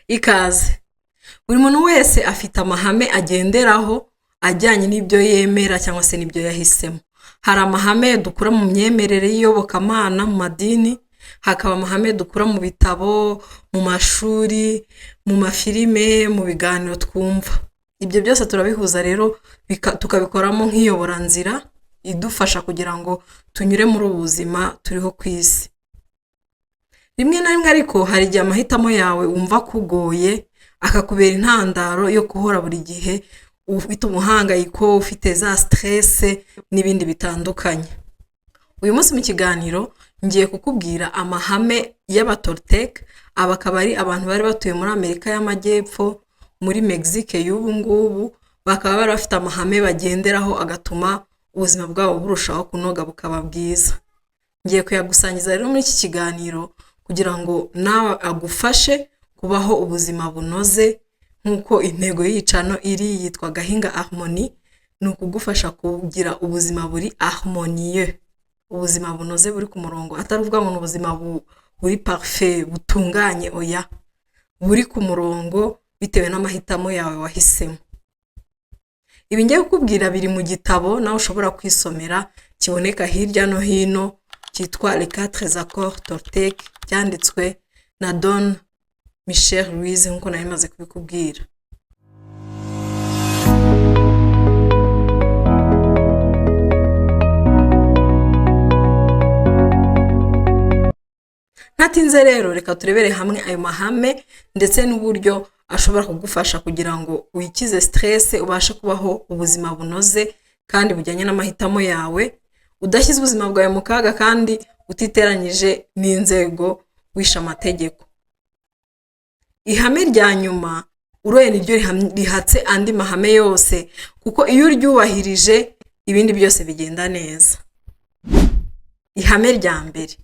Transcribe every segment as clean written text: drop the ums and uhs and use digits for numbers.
Ikaze. Buri muntu wese afite amahame agenderaho ajyanye n'ibyo yemera cyangwa se n'ibyo yahisemo. Hari amahame dukura mu myemerere y'iyobokamana mu madini, hakaba amahame dukura mu bitabo, mu mashuri, mu mafilime, mu biganiro twumva. Ibyo byose turabihuza rero tukabikoramo nk'iyoboranzira idufasha kugira ngo tunyure muri ubu buzima turiho ku isi. Rimwe na rimwe ariko hari igihe amahitamo yawe wumva akugoye, akakubera intandaro yo guhora buri gihe ufite umuhangayiko, ufite za stress n'ibindi bitandukanye. Uyu munsi mu kiganiro ngiye kukubwira amahame y'Abatoltec, aba akaba ari abantu bari batuye muri Amerika y'Amajyepfo, muri Mexique y'ubu ngubu, bakaba bari bafite amahame bagenderaho agatuma ubuzima bwabo burushaho kunoga bukaba bwiza. Ngiye kuyagusangiza rero muri iki kiganiro kugira ngo nawe agufashe kubaho ubuzima bunoze nk'uko intego y'iyi channel iri, yitwa Gahinga Harmony, ni ukugufasha kugira ubuzima buri harmonieux, ubuzima bunoze buri ku murongo, atari ukuvuga ngo ni ubuzima buri parfait butunganye, oya, buri ku murongo bitewe n'amahitamo yawe wahisemo. Ibi ngiye kukubwira biri mu gitabo nawe ushobora kwisomera, kiboneka hirya no hino, cyitwa Les Quatre Accords Toltec, cyanditswe na Don Michel Ruiz nk'uko nari maze kubikubwira. Ntatinze rero reka turebere hamwe ayo mahame ndetse n'uburyo ashobora kugufasha kugira ngo wikize stress, ubashe kubaho ubuzima bunoze kandi bujyanye n'amahitamo yawe, udashyize ubuzima bwawe mu kaga kandi utiteranyije n'inzego, wishe amategeko. Ihame rya nyuma uroye niryo rihatse andi mahame yose, kuko iyo uryubahirije ibindi byose bigenda neza. Ihame rya mbere: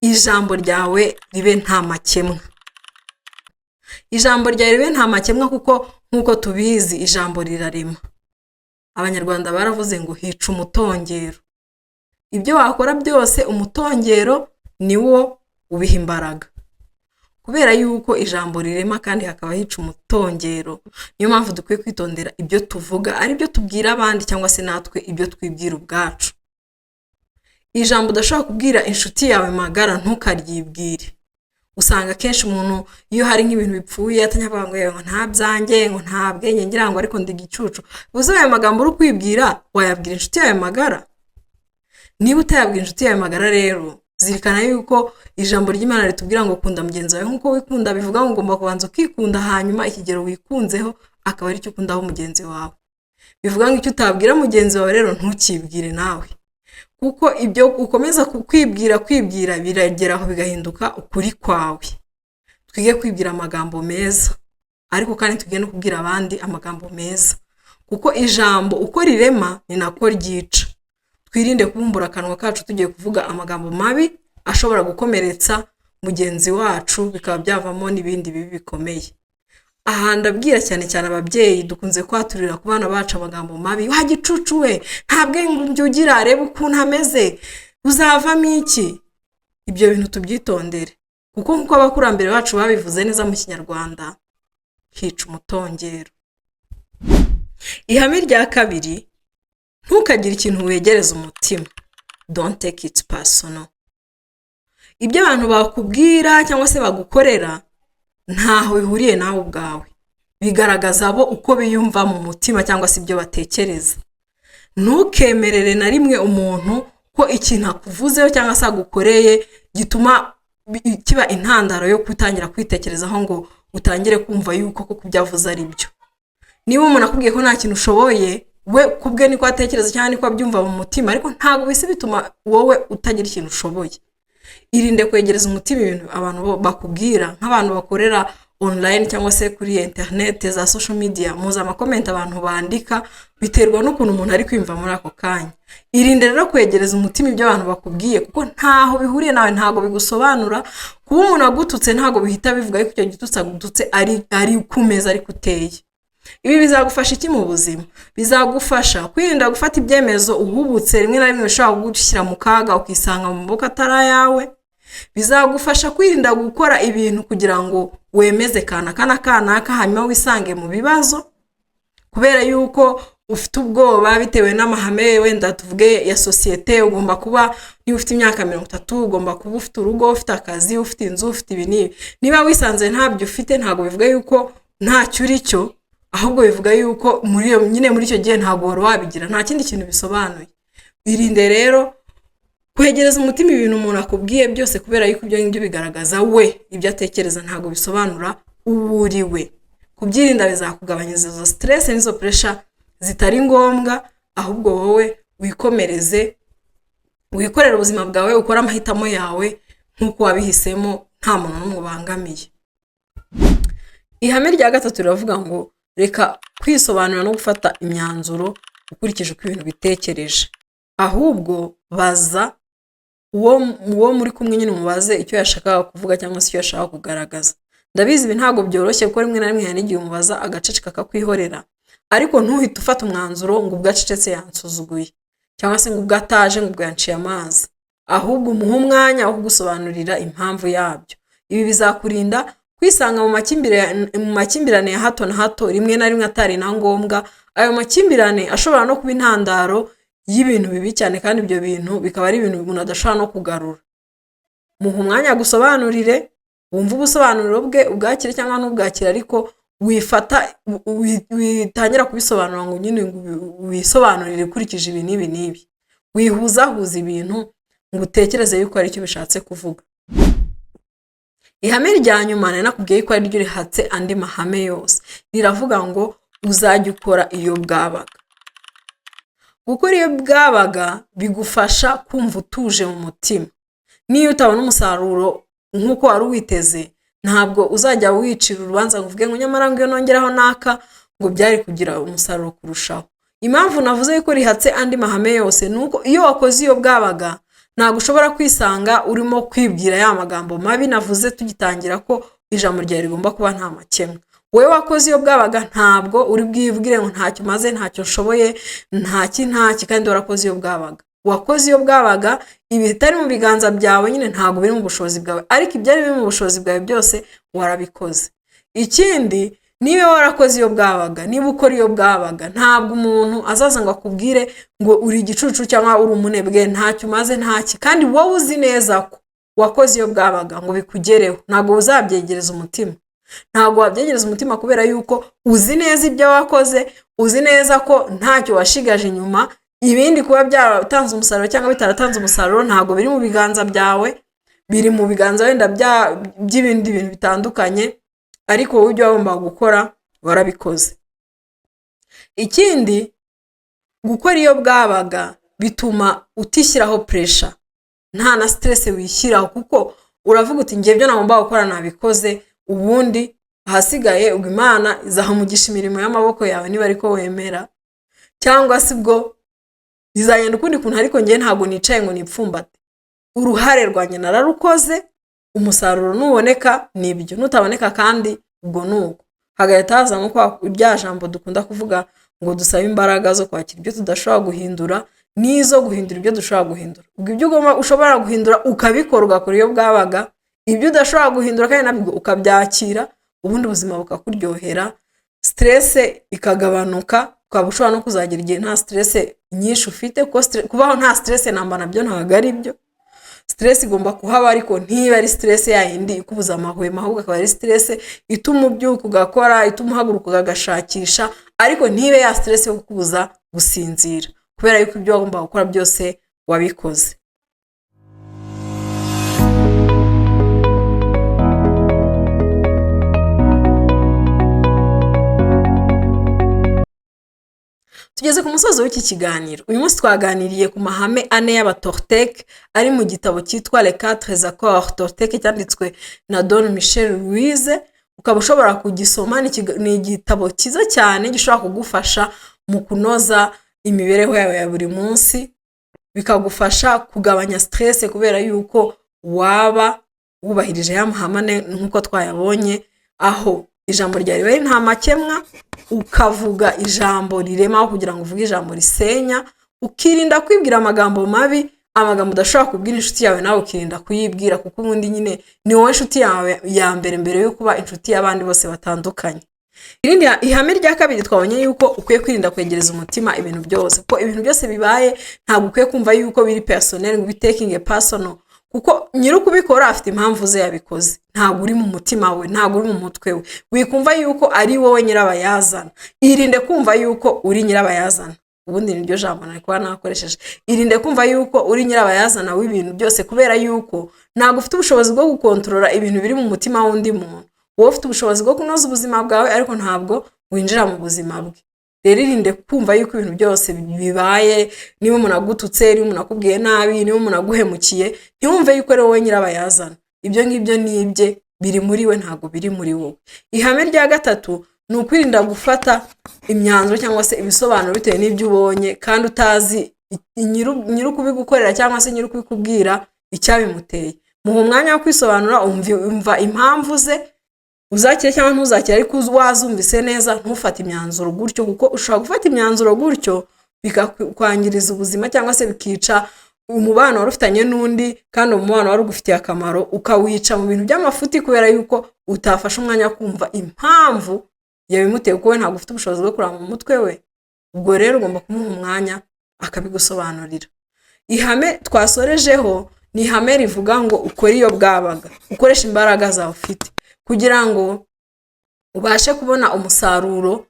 ijambo ryawe ribe nta makemwa. Ijambo ryawe ribe nta makemwa, kuko nk'uko tubizi ijambo rirarema. Abanyarwanda baravuze ngo hica umutongero. Ibyo wakora byose umutongero ni wo ubiha imbaraga. Kubera yuko ijambo rirema kandi hakaba hica umutongero, niyo mpamvu dukwiye kwitondera ibyo tuvuga, ari byo tubwira abandi cyangwa se natwe ibyo twibwira ubwacu. Ijambo udashobora kubwira inshuti yawe magara ntukaryibwire. Usanga akenshi umuntu iyo hari nk'ibintu bipfuye atangira kuvuga ngo yewe nta byanjye, ngo nta bwenge ngira ngo ariko ndi igicucu. Uzi ayo magambo uri kwibwira wayabwira inshuti yawe magara? Niba utayabwira inshuti yawe magara rero, zirikana yuko ijambo ry'Imana ritubwira ngo kunda mugenzi wawe nk'uko wikunda, bivuga ngo ugomba kubanza ukikunda, hanyuma ikigero wikunzeho akaba aricyo ukundaho mugenzi wawe. Bivuga ngo icyo utabwira mugenzi wawe rero ntukibwire nawe, kuko ibyo ukomeza kwibwira biragera aho bigahinduka ukuri kwawe. Twige kwibwira amagambo meza, ariko kandi twige no kubwira abandi amagambo meza, kuko ijambo uko rirema ni nako ryica. Twirinde kubumbura akanwa kacu tugiye kuvuga amagambo mabi ashobora gukomeretsa mugenzi wacu, bikaba byavamo n'ibindi bibi bikomeye. Aha ndabwira cyane cyane ababyeyi, dukunze kwaturira ku bana bacu amagambo mabi: wa gicucu we, nta bwenge ugira, reba ukuntu ameze, uzavamo iki? Ibyo bintu tubyitondere, kuko nk'uko abakurambere bacu babivuze neza mu Kinyarwanda, hica umutongero. Ihame rya kabiri: ntukagire ikintu wegereza umutima. Don't take it personal. Ibyo abantu bakubwira cyangwa se bagukorera ntaho bihuriye nawe ubwawe, bigaragaza bo uko biyumva mu mutima cyangwa se ibyo batekereza. Ntukemerere na rimwe umuntu ko ikintu akuvuzeho cyangwa se agukoreye gituma kiba intandaro yo gutangira kwitekerezaho, ngo utangire kumva yuko koko ibyo avuze ari byo. Niba umuntu akubwiye ko nta kintu ushoboye, we kubwe niko atekereza cyangwa niko abyumva mu mutima, ariko ntabwo bise bituma wowe utagira ikintu ushoboye. Irinde kwegereza umutima ibintu abantu bakubwira, nk'abantu bakorera online cyangwa se kuri internet za social media, muzi ama comments abantu bandika, biterwa n'ukuntu umuntu ari kwiyumva muri ako kanya. Irinde rero kwegereza umutima ibyo abantu bakubwiye, kuko ntaho bihuriye nawe, ntabwo bigusobanura. Kuba umuntu agututse ntabwo bihita bivuga yuko icyo gitutsi agututse ari uko umeze, ariko uteye. Ibi bizagufasha iki mu buzima? Bizagufasha kwirinda gufata ibyemezo uhubutse, rimwe na rimwe bishobora kugushyira mu kaga, ukisanga mu maboko atari ayawe. Bizagufasha kwirinda gukora ibintu kugira ngo wemeze kanaka na kanaka, hanyuma wisange mu bibazo kubera yuko ufite ubwoba bitewe n'amahame wenda tuvuge ya sosiyete. Ugomba kuba, niba ufite imyaka 30, ugomba kuba ufite urugo, ufite akazi, ufite inzu, ufite ibi n'ibi. Niba wisanze ntabyo ufite, ntabwo bivuga yuko ntacyo uri cyo, ahubwo bivuga yuko muri iyo nyine, muri icyo gihe ntabwo wari wabigira. Nta kindi kintu bisobanuye. Irinde rero kwegereza umutima ibintu umuntu akubwiye byose, kubera yuko ibyo ngibyo bigaragaza we ibyo atekereza, ntabwo bisobanura uwo uri we. Kubyirinda bizakugabanyiriza izo stress n'izo pressure zitari ngombwa, ahubwo wowe wikomereze, wikorere ubuzima bwawe, ukore amahitamo yawe nk'uko wabihisemo, nta muntu n'umwe ubangamiye. Ihame rya gatatu riravuga ngo reka kwisobanura no gufata imyanzuro ukurikije uko ibintu bitekereje, ahubwo baza uwo muri kumwe nyine, umubaze icyo yashakaga kuvuga cyangwa se icyo yashakaga kugaragaza. Ndabizi ibi ntabwo byoroshye, kuko rimwe na rimwe hari n'igihe umubaza agaceceka akakwihorera, ariko ntuhite ufata umwanzuro ngo ubwo acecetse yansuzuguye, cyangwa se ngo ubwo ataje ngo ubwo yanciye amazi. Ahubwo umuhe umwanya wo kugusobanurira impamvu yabyo. Ibi bizakurinda kwisanga mu makimbirane ya hato na hato, rimwe na rimwe atari na ngombwa. Ayo makimbirane ashobora no kuba intandaro y'ibintu bibi cyane, kandi ibyo bintu bikaba ari ibintu umuntu adashobora no kugarura. Muha umwanya agusobanurire, wumve ubusobanuro bwe, ubwakire cyangwa ntubwakire, ariko wifata witangira kubisobanura ngo nyine ngo wisobanurire ukurikije ibi n'ibi n'ibi, wihuzahuza ibintu ngo utekereze yuko ari icyo bishatse kuvuga. Ihame rya nyuma nari nakubwiye ko ari ryo rihatse andi mahame yose, riravuga ngo uzajya ukora iyo bwabaga. Gukora iyo bwabaga bigufasha kumva utuje mu mutima. Niyo utabona umusaruro nk'uko wari uwiteze, ntabwo uzajya wicira urubanza ngo uvuge ngo nyamara ngo iyo nongeraho n'aka ngo byari kugira umusaruro kurushaho. Impamvu navuze yuko rihatse andi mahame yose ni uko iyo wakoze iyo bwabaga, ntabwo ushobora kwisanga urimo kwibwira ya magambo mabi navuze tugitangira, ko ijambo ryawe rigomba kuba nta makemwa. Wowe wakoze iyo bwabaga, ntabwo uri bwibwire ngo ntacyo maze, ntacyo nshoboye, ntaki ntaki, kandi warakoze iyo bwabaga. Wakoze iyo bwabaga, ibitari mu biganza byawe nyine ntabwo biri mu bushobozi bwawe, ariko ibyari biri mu bushobozi bwawe byose warabikoze. Ikindi, niba warakoze iyo bwabaga, niba ukora iyo bwabaga, ntabwo umuntu azaza ngo akubwire ngo uri igicucu cyangwa uri umunebwe, ntacyo umaze, ntaki, kandi wowe uzi neza ko wakoze iyo bwabaga ngo bikugereho. Ntabwo uzabyegereza umutima, ntabwo wabyegereza umutima, kubera yuko uzi neza ibyo wakoze, uzi neza ko ntacyo washigaje inyuma. Ibindi kuba byaratanze umusaruro cyangwa bitaratanze umusaruro ntabwo biri mu biganza byawe, biri mu biganza wenda by'ibindi bintu bitandukanye, ariko wowe ibyo wagombaga gukora warabikoze. Ikindi, gukora iyo bwabaga bituma utishyiraho pressure, nta na stress wishyiraho, kuko uravuga uti: "Ngiye, ibyo nagomba gukora nabikoze, ubundi ahasigaye ubwo Imana izaha umugisha imirimo y'amaboko yawe niba ariko wemera, cyangwa se ubwo bizagenda ukundi kuntu, ariko ngewe ntabwo nicaye ngo nipfumbate. Uruhare rwanjye nararukoze, umusaruro nuboneka nibyo, nutaboneka kandi ubwo ni uko." Hagahita hazamo kwa rya jambo dukunda kuvuga ngo dusabe imbaraga zo kwakira ibyo tudashobora guhindura n'izo guhindura ibyo dushobora guhindura. Ubwo ibyo ugomba ushobora guhindura ukabikora, ugakora iyo bwabaga, ibyo udashobora guhindura kandi nabwo ukabyakira, ubundi ubuzima bukakuryohera, stress ikagabanuka, ukaba ushobora no kuzagera igihe nta stress nyinshi ufite, kuko kubaho nta stress namba nabyo ntabwo ari byo. Stress igomba kuhaba, ariko ntiba ari stress yayindi ikubuza amahwemo, ahubwo akaba ari stress ituma ubyuka ugakora, ituma uhaguruka ugashakisha, ariko ntibe ya stress yo kukubuza gusinzira, kubera yuko ibyo wagombaga gukora byose wabikoze. Tugeze ku musozo w'iki kiganiro. Uyu munsi twaganiriye ku mahame ane y'Abatorteke ari mu gitabo cyitwa Les Quatre Accords Toltèques, cyanditswe na Don Michel Ruiz, ukaba ushobora kugisoma. Ni igitabo cyiza cyane gishobora kugufasha mu kunoza imibereho yawe ya buri munsi, bikagufasha kugabanya stress, kubera yuko waba wubahirije ya mahame nk'uko twayabonye, aho ijambo ryawe riba ari nta makemwa, ukavuga ijambo rirema aho kugira ngo uvuge ijambo risenya, ukirinda kwibwira amagambo mabi. Amagambo udashobora kubwira inshuti yawe, nawe ukirinda kuyibwira, kuko ubundi nyine ni wowe inshuti yawe ya mbere, mbere yo kuba inshuti y'abandi bose batandukanye. Irindi ihame rya kabiri twabonye yuko ukwiye kwirinda kwegereza umutima ibintu byose, kuko ibintu byose bibaye ntabwo ukwiye kumva yuko biri personnel, ngo ubitakinge personal, kuko nyiri ukubikora afite impamvu ze yabikoze. Ntabwo uri mu mutima we, ntabwo uri mu mutwe we. Wikumva yuko ari wowe nyirabayazana. Irinde kumva yuko uri nyirabayazana. Ubundi niryo jambo nari kuba nakoresheje. Irinde kumva yuko uri nyirabayazana w'ibintu byose, kubera yuko ntabwo ufite ubushobozi bwo gukontorora ibintu biri mu mutima w'undi muntu. Wowe ufite ubushobozi bwo kunoza ubuzima bwawe, ariko ntabwo winjira mu buzima bwe. Rero irinde kumva yuko ibintu byose bibaye, niba umuntu agututse, niba umuntu akubwiye nabi, niba umuntu aguhemukiye, ntiwumve yuko ari wowe nyirabayazana. Ibyo ngibyo ni ibye, biri muri we, ntabwo biri muri wowe. Ihame rya gatatu ni ukwirinda gufata imyanzuro cyangwa se ibisobanuro bitewe n'ibyo ubonye, kandi utazi nyiri ukubigukorera cyangwa se nyiri ukubikubwira icyabimuteye. Muha umwanya wo kwisobanura, umva impamvu ze, uzakire cyangwa ntuzakire, ariko wazumvise neza. Ntufate imyanzuro gutyo, kuko ushobora gufata imyanzuro gutyo bikakwangiriza ubuzima cyangwa se bikica umubano wari ufitanye n'undi, kandi umubano wari ugufitiye akamaro ukawica mu bintu by'amafuti, kubera yuko utafashe umwanya wo kumva impamvu yabimuteye, kuko we ntabwo ufite ubushobozi bwo kureba mu mutwe we. Ubwo rero ugomba kumuha umwanya akabigusobanurira. Ihame twasorejeho ni ihame rivuga ngo ukore iyo bwabaga, ukoreshe imbaraga zawe ufite kugira ngo ubashe kubona umusaruro.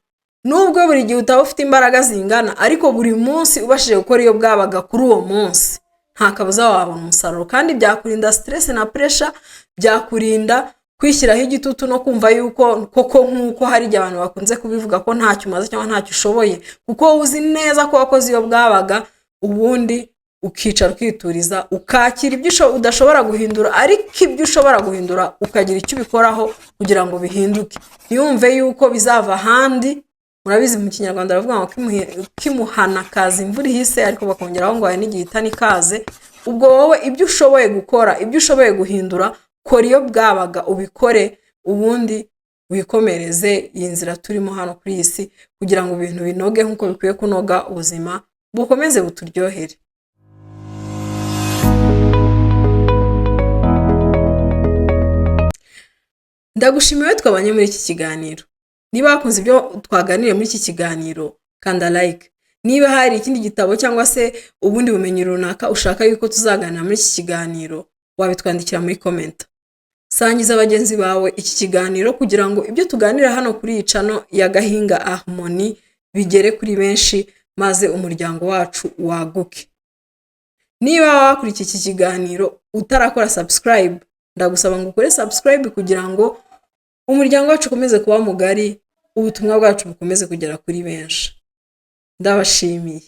Nubwo buri gihe utaba ufite imbaraga zingana, ariko buri munsi ubashije gukora iyo bwabaga kuri uwo munsi, nta kabuza wabona umusaruro, kandi byakurinda stress na pressure, byakurinda kwishyiraho igitutu no kumva yuko koko, nk'uko hari igihe abantu bakunze kubivuga, ko ntacyo umaze cyangwa ntacyo ushoboye, kuko uzi neza ko wakoze iyo bwabaga. Ubundi ukicara, ukituriza, ukakira ibyo udashobora guhindura, ariko ibyo ushobora guhindura ukagira icyo ubikoraho kugira ngo bihinduke. Ntiyumve yuko bizava ahandi. Murabizi, mu Kinyarwanda baravuga ngo kimuhana kaza imvura ihise, ariko bakongeraho ngo hari n'igihe itana ikaze. Ubwo wowe ibyo ushoboye gukora, ibyo ushoboye guhindura, kora iyo bwabaga ubikore, ubundi wikomereze iyi nzira turimo hano kuri iyi si, kugira ngo ibintu binoge nk'uko bikwiye kunoga, ubuzima bukomeze buturyohere. Ndagushimiye twabanye muri iki kiganiro. Niba wakunze ibyo twaganiriye muri iki kiganiro, kanda like. Niba hari ikindi gitabo cyangwa se ubundi bumenyi runaka ushaka yuko tuzaganira muri iki kiganiro, wabitwandikira muri comment. Sangiza bagenzi bawe iki kiganiro kugira ngo ibyo tuganira hano kuri iyi channel ya Gahinga Harmony bigere kuri benshi, maze umuryango wacu waguke. Niba wakurikiye iki kiganiro utarakora subscribe, ndagusaba ngo ukore subscribe kugira ngo umuryango wacu ukomeze kuba mugari, ubutumwa bwacu bukomeze kugera kuri benshi. Ndabashimiye.